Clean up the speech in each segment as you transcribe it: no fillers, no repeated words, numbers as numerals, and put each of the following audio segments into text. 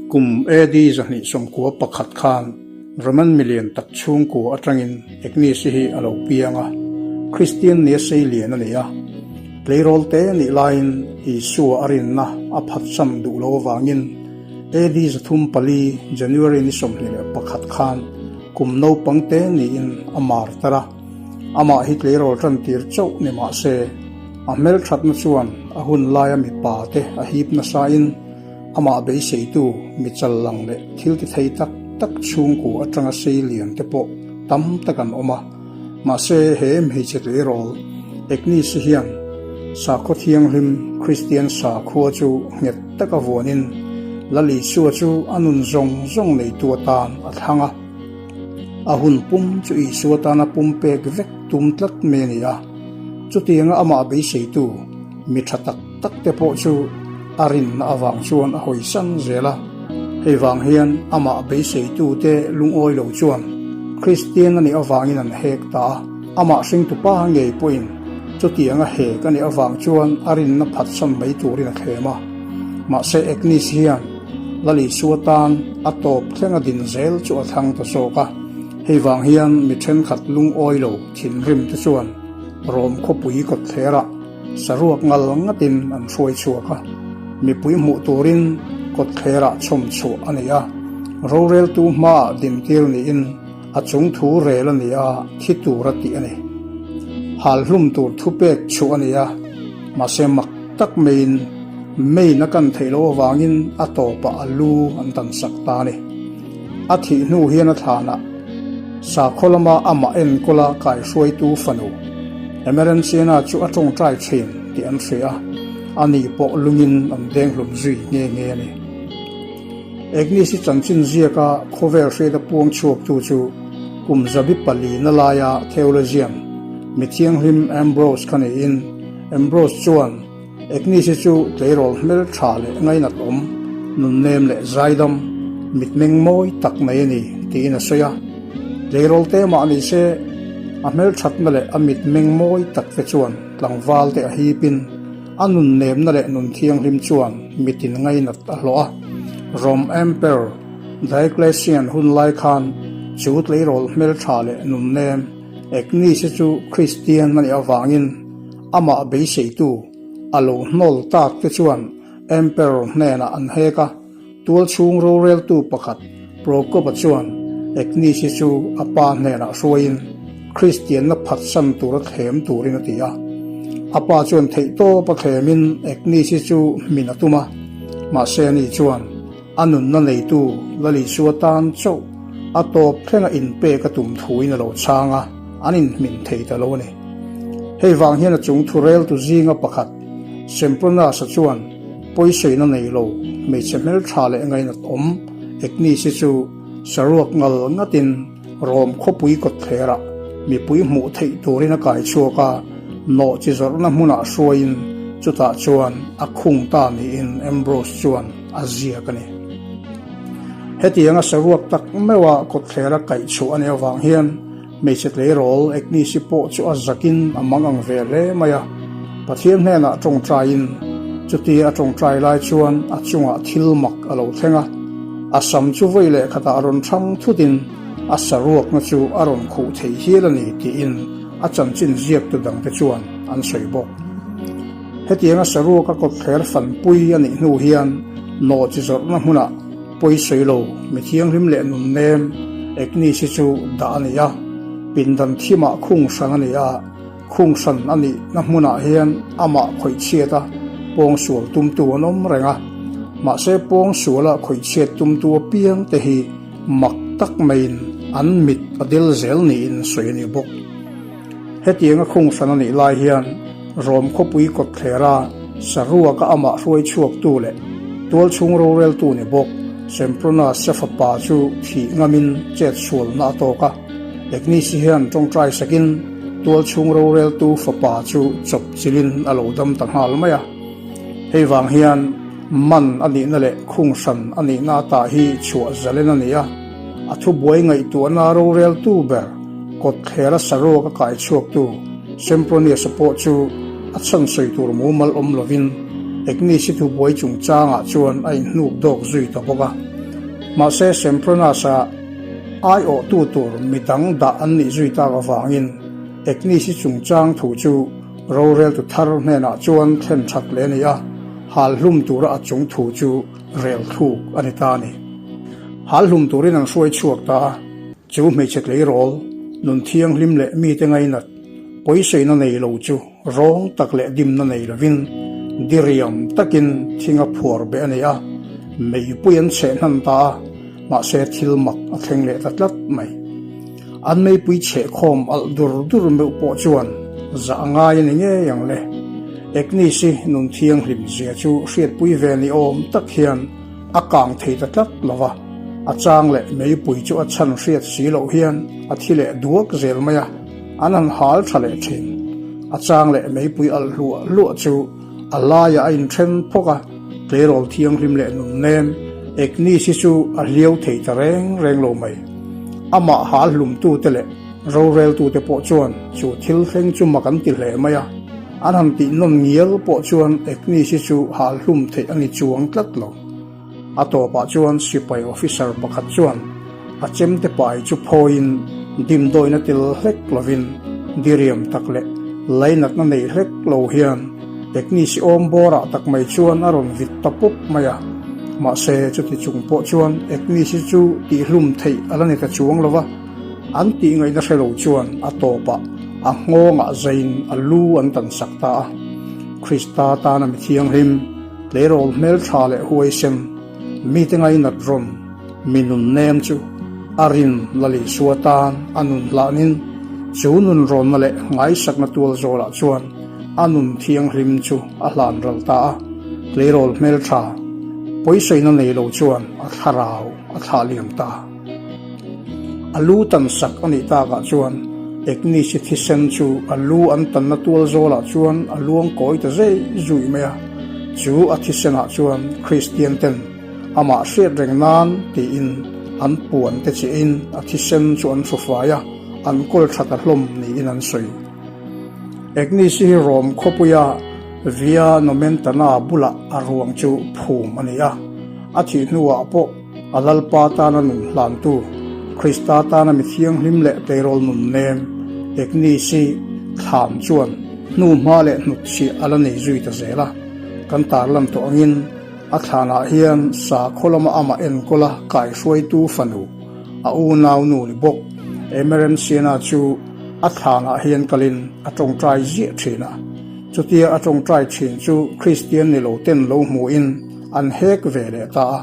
Kum AD 291 khan Roman milian tak chhungkua atangin Agnes-i hi a lo piang a, Kristian nia seilian a ni a. Tleirawl te nih laiin Isua a rinna a phatsan duh lo avangin AD 304 January ni 21 khan kum naupang te niin a mar tar a. Amah hi tleirawl tan tir chauh ni mah se, a hmelthatna chuan a hun laia mipa te a hip nasain amah beiseitu mi chal lang leh thil ti thei tak tak chhungkua atanga sei lian te pawh tam tak an awm a. Mahse, he hmeichhe tleirawl Agnes hian sakhaw thianghlim Kristian sakhua chu nghet taka vuanin Lal Isua chu a nun zawng zawng neitu atan a thlang a. A hun pum chu Isua tana pumpek vek tum tlat mai a ni a. Chutianga amah beiseitu mi tha tak tak te pawh chu a rinna avang chuan a hawisan zel a. Hei vang hian amah beiseitute lungawi lo chuan Kristian a nih avangin an hek ta a. Amah hringtupa ngei pawhin chutianga hek a nih avang chuan a rinna phatsan mai turin a thlem a. Mahse Agnes hian Lal Isua tan a tawp thleng a din zel chu a thlang ta zawk a. Hei vang hian mi thenkhat lungawi lo thinrim te chuan Rom khawpui kawtthlerah saruak ngal ngatin an hruai chhuak a. Mipui hmuh turin kawtthlerah chhawm chhuah a ni a. Roreltu hmaah dintir niin a chung thu rel a ni a, thi tur a tih a ni. Hal hlum tur thupek chhuah a ni a, mahse mak tak maiin main a kan theih loh avangin a tawpah a lu an tan sak ta a ni. A thih hnu hian a thlanah sakhaw lama amah enkawla kaihruaitu fanu Emerenciana chu a tawngtai thin tih an hria a, ani pawh lungin an denghlum zui nghe nghe a ni. Agnes-i chanchin ziaka khawvel hriata puang chhuaktu chu kum zabi palina laia theologian mi thianghlim Ambrose kha niin Ambrose chuan Agnes-i chu tleirawl hmel tha leh ngainat awm, nunnem leh zaidam, mitmeng mawi tak mai a ni tiin a sawi a. Tleirawl te mah ni se, a hmelthatna leh a mitmeng mawi tak te chuan tlangval te a hipin a nunnemna leh nun thianghlim chuan mitin ngainat a hlawh a. Rom Emperor Diocletian hun lai khan chu tleirawl hmeltha leh nunnem Agnes-i chu Kristian a nih avangin Amah beiseitu a lo hnawl tak te chuan Emperor hnenah an hek a, tual chhung roreltu pakhat Prokop-a chuan Agnes-i chu a pa hnenah hruaiin Kristianna phatsan tura thlem turin a ti a. A pa chuan theihtawp a thlemin Agnes-i chu hmin a tum a, mahse ani chuan a nunna neitu Lal Isua tan chauh a tawp thlenga inpek a tum thuin a lo chhang a, an inhmin thei ta lo a ni. Hei vang hian a chung thureltu zinga pakhat, Sempronius-a chuan pawisaina nei lo hmeichhe hmeltha leh ngainat awm Agnes-i chu saruak ngal ngatin Rom khawpui kawtthlerah mipui hmuh theih turin a kai chhuak a, nawh chi zawrhna hmunah hruaiin chutah chuan a khung ta niin Ambrose chuan a ziak a ni. Hetianga saruak tak meuha kawtthlera kaih chhuah a nih avang hian hmeichhe tleirawl Agnes-i pawh chu a zakin a mang ang ve hle mai a. Pathian hnenah tawngtaiin chutia a tawngtai lai chuan a chungah thil mak a lo thleng a, a sam chu vawi leh khatah rawn thang thutin a saruakna chu a rawn khuh thei hial a ni tiin a chanchin ziaktu dangte chuan an sawi bawk. Hetianga saruaka kawtthler fanpui a nih hnu hian nawh chi zawrhna hmunah pawisawi lo mi thianghlim leh nunnem Agnes-i chu dah a ni a, pindan thimah khung hran a ni a, khung hran a nihna hmunah hian amah khawihchhiat a pawngsual tumtu an awm reng a, mahse pawngsuala khawihchhiat tumtu apiang te hi mak tak maiin an mit a del zel niin sawi a ni bawk. Hetianga khung hran a nih lai hian Rom khawpui kawtthlera saruaka amah hruai chhuaktu leh tualchhung roreltu ni bawk Sempronius-a fapa chu thih ngamin chet sualna a tawk a. Agnes-i hian tawngtai sakin tualchhung roreltu fapa chu chawp chilhin a lo dam ta nghal mai a. Hei vang hian man a nihna leh khung hran a nihna atah hi chhuah zalen a ni a. A thubuai ngaihtuahna roreltu ber kawtthlera saruak a kai chhuaktu Sempronius-a pawh chu a chhan sawi tur mumal awm lovin Agnes-i thubuai chungchangah chuan a inhnuk dawk zui ta bawk a. Mahse Sempronius-a aiawhtu tur midang dah an nih zui tak avangin Agnes-i chungchang thu chu roreltu thar hnenah chuan thlen that leh a ni a, hal hlum tura a chung thu chu rel thluk a ni ta a ni. Hal hlum turin an hruai chhuak ta a, chu hmeichhe tleirawl, nun thianghlim leh mite ngainat, pawisaina nei lo chu rawng tak leh dimna nei lovin diriam takin thing a phuar beh a ni a, meipui an chheh hnan ta a, mahse thil mak a thleng leh ta tlat mai. An meipui chheh khawm alh dur dur meuh pawh chuan zah a ngai a ni ngei ang le. Agnes-i nun thianghlim zia chu hriatpui ve ni awm tak hian a kang thei ta tlat lo va, a chang leh meipui chu a chhan hriat si loh hian a thi leh duak zel mai a, an han hal tha leh thin. A chang leh meipui alh hluah hluah chu a laiah a inthen phawk a, tleirawl thianghlim leh nun nem Agnes hi chu a hliau thei ta reng reng lo mai. Amah hal hlumtute leh roreltute pawh chuan chu thil thleng chu mak an ti hle mai a, an han tih nawn ngial pawh chuan Agnes hi chu hal hlum theih a ni chuang tlat lo. A tawpah chuan sipai officer pakhat chuan a chemte pai chu phawiin dimdawina tel hlek lovin diriam tak leh lainatna nei hlek lo hian Agnes-i awm bawrah tak mai chuan a rawn vit ta pup mai a. Mahse, chuti chung pawh chuan Agnes-i chu tihhlum theih a la ni ta chuang lo va, an tih ngaihna hre lo chuan a tawpah a nghawngah zaiin a lu an tansak ta a. Krista tana mi thianghlim. Tleirawl hmeltha leh huaisen, mite ngainat rawn mi nun nem chu a rin la Lisua tan a nun hlanin chu nun rawnna leh ngaisakna tual zawlah chuan a nun thianghlim chu a hlan ral ta a. Tleirawl hmeltha pawisaina nei lo chuan a thlarau a thlah liam ta. A lu tan sak a nih takah chuan Agnes-i thisen chu a lu an tanna tual zawlah chuan a luang kawi ta zei zui mai a, chu a thisenah chuan Kristian ten amah hriat reng nan tiin an puan te chiahin a thisen chu an hru fai a, an kawl tha ta hlawm niin an sawi. Agnes-i hi Rome khawpuia Via Nomentana bulah a ruang chu phum a ni a, a thih hnuah pawh A Lalpa tana nun hlantu, Krista tana mi thianghlim leh tleirawl nun nem, Agnes-i thlam chuan hnu hma leh hnutchhiah a la nei zui ta zel a. Kan tarlan tawh angin a thlanah hian sakhaw lama amah enkawla kaihruaitu fanu, a unau nu ni bawk Emerenciana chu a thlanah hian kalin a tawngtai ziah thin a. Chutia a tawngtai thin chu Kristian ni lo ten lo hmuhin an hek ve leh ta a.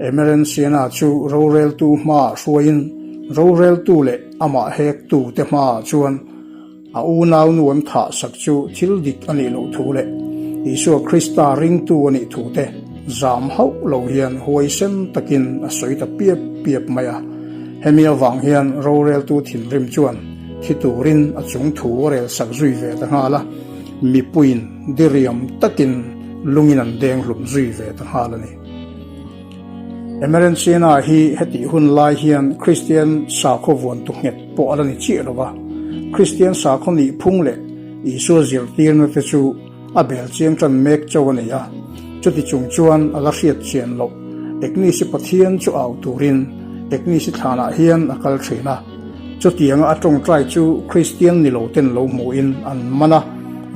Emerenciana chu roreltu hmaah hruaiin roreltu leh amah hektu te hmaah chuan a unaunu an thah sak chu thil dik a nih loh thu leh Isua Krista ringtu a nih thu te zam hauh lo hian huaisen takin a sawi ta piap piap mai a. Hemi avang hian roreltu thinrim chuan thi turin a chung thu a rel sak zui ve ta nghal a, mipuiin diriam takin lungin an deng hlum zui ve ta nghal a ni. Emerenciana hi hetih hun lai hian Kristian sakhaw vuantu nghet pawh a la ni chiah lo va, Kristian sakhaw nih phung leh Isua zirtirna te chu a bel chiang tan mek chauh a ni a. Chuti chung chuan a la hriat chian loh Agnes-i Pathian chu au turin Agnes-i thlanah hian a kal thin a. Chutianga a tawngtai chu Kristian ni lo ten lo hmuhin an man a,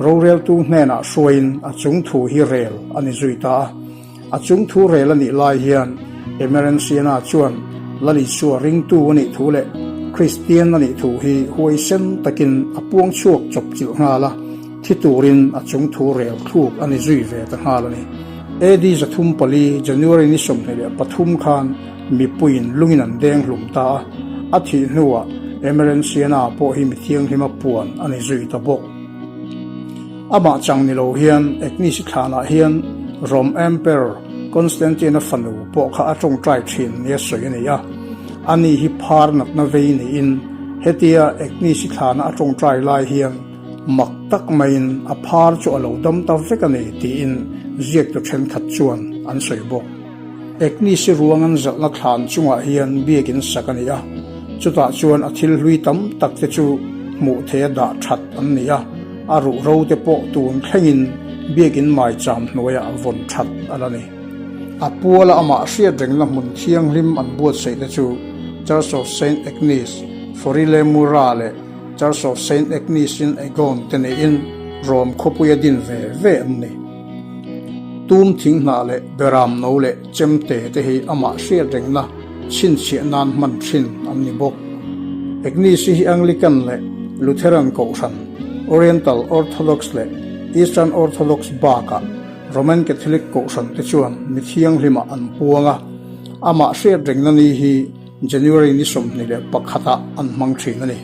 roreltu hnenah hruaiin a chung thu hi rel a ni zui ta a. A chung thu rel a nih lai hian Emerenciana chuan Lal Isua ringtu a nih thu leh Kristian a nih thu hi huaisen takin a puang chhuak chawp chilh nghal a, thi turin a chung thu rel thluk a ni zui ve ta nghal a ni. AD 304 January ni 23 khan mipuiin lungin an deng hlum ta a, a thih hnuah Emerenciana pawh hi mi thianghlima puan a ni zui ta bawk. Amah chang ni lo hian Agnes-i thlanah hian Rom Emperor Constantine-a fanu pawh kha a tawngtai thin nia sawi a ni a. Ani hi phar natna vei niin hetia Agnes-i thlana a tawngtai lai hian mak tak maiin a phar chu a lo dam ta vek a ni tiin ziaktu thenkhat chuan an sawi bawk. Agnes-i ruang an zalhna thlan chungah hian biakin sak a ni a, chutah chuan a thil hlui tam tak te chu hmuh theiha dah that an ni a, a ruhro te pawh tun thlengin biakin maicham hnuaiah vawn that a la ni. A puala amah hriat rengna hmun thianghlim an buatsaih te chu Church of Saint Agnes, Forile-Mura leh Church of Saint Agnes in Egon te neiin Rome khawpuia din ve ve an ni. Tum thing hnah leh beram no leh chemte te hi amah hriat rengna chhinchhiah nan hman thin an ni bawk. Agnes-i hi Anglican leh Lutheran kohhran, Oriental Orthodox leh Eastern Orthodox bakah Roman Catholic kohhran te chuan mi thianghlimah an puang a, amah hriat rengna ni hi January ni 21 ah an hmang thin a ni.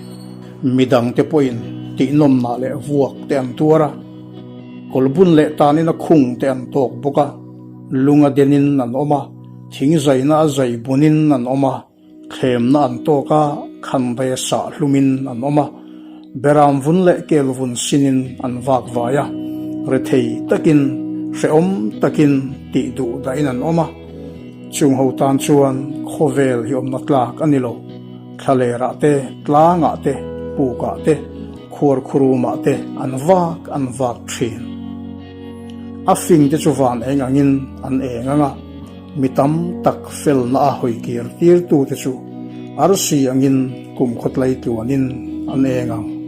Midang te pawhin tihnawmnah leh vuak te an tuar a, kawlbun leh tanin a khung te an tawk bawk a, lunga denin an awm a, thing zaina a zai bunin an awm a, thlemna an tawk a, khandaia sah hlumin an awm a, beram vun leh kel vun sinin an vak vai a, rethei takin, hrehawm takin tih duh dahin an awm a. Chung ho tan chuan khawvel hi awmna tlak a ni lo. Thlalerah te, tlangah te, pukah te, khuarkhurumah te an vak an vak thin. A fing te chu van eng angin an eng ang a, mi tam tak felna a hawi kir tirtu te chu arsi angin kum khawtlai tluanin an eng ang.